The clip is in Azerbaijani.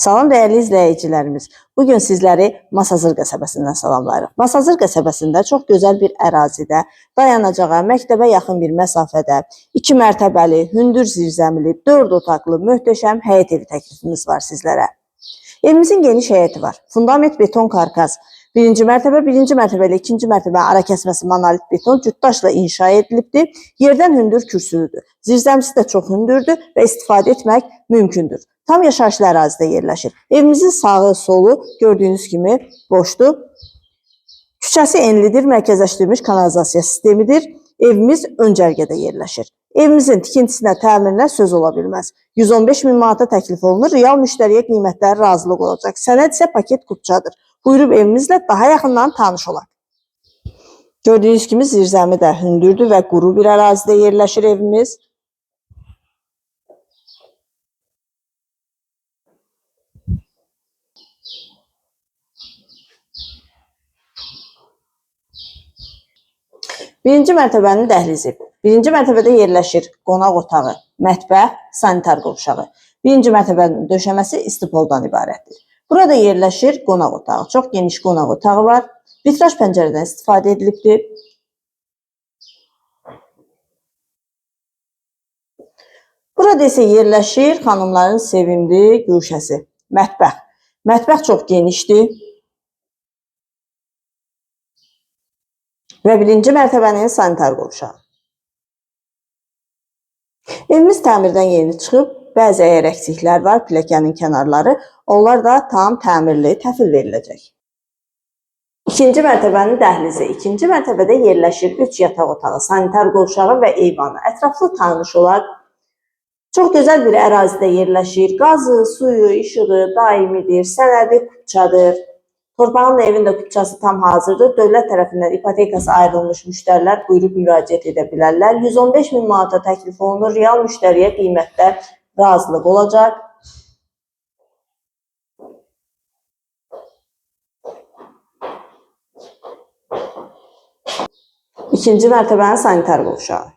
Salam dəyərli izləyicilərimiz. Bu gün sizləri Masazır qəsəbəsindən salamlayırıq. Masazır qəsəbəsində çox gözəl bir ərazidə, dayanacağa, məktəbə yaxın bir məsafədə, 2 mərtəbəli, hündür zirzəmili, 4 otaqlı möhtəşəm həyət evi təklifimiz var sizlərə. Evimizin geniş həyəti var. Fundament beton karkas. Birinci mərtəbə, birinci mərtəbə ilə ikinci mərtəbə ara kəsməsi monolit beton cütdaşla inşa edilibdir. Yerdən hündür kürsülüdür. Zirzəmisi də çox hündürdür və istifadə etmək mümkündür. Tam yaşayışlı ərazidə yerləşir. Evimizin sağı, solu gördüyünüz kimi boşdur. Küçəsi enlidir, mərkəzləşdirilmiş kanalizasiya sistemidir. Evimiz ön cərgədə yerləşir. Evimizin tikintisinə, təmirinə söz ola bilməz. 115 min manata təklif olunur. Real müştəriyə qiymətləri razılıq olacaq. Sənəd isə paket kupçadır. Buyurub evimizlə daha yaxından tanış olaq. Gördüyünüz kimi zirzəmi də hündürdür və quru bir ərazidə yerləşir evimiz. Birinci mərtəbənin dəhlizi. Birinci mərtəbədə yerləşir qonaq otağı, mətbəx, sanitar qovşağı. Birinci mərtəbənin döşəməsi istipoldan ibarətdir. Burada yerləşir qonaq otağı. Çox geniş qonaq otağı var. Vitraj pəncərədən istifadə edilibdir. Burada isə yerləşir xanımların sevimli guşəsi, mətbəx. Mətbəx çox genişdir. Və birinci mərtəbənin sanitar qovşağı. Evimiz təmirdən yeni çıxıb, bəzi əgər əksiklər var, pilləkənin kənarları, onlar da tam təmirli, təhvil veriləcək. İkinci mərtəbənin dəhlizi. İkinci mərtəbədə yerləşir 3 yataq otağı, sanitar qovşağı və eyvanı. Ətraflı tanış olaq. Çox gözəl bir ərazidə yerləşir. Qazı, suyu, işığı daimidir, sənədi kupçadır. Torpağın da evin də kupçası tam hazırdır. Dövlət tərəfindən ipotekası ayrılmış müştərilər buyurub müraciət edə bilərlər. 115 min manata təklif olunur. Real müştəriyə qiymətdə razılıq olacaq. İkinci mərtəbənin sanitar qovşağı.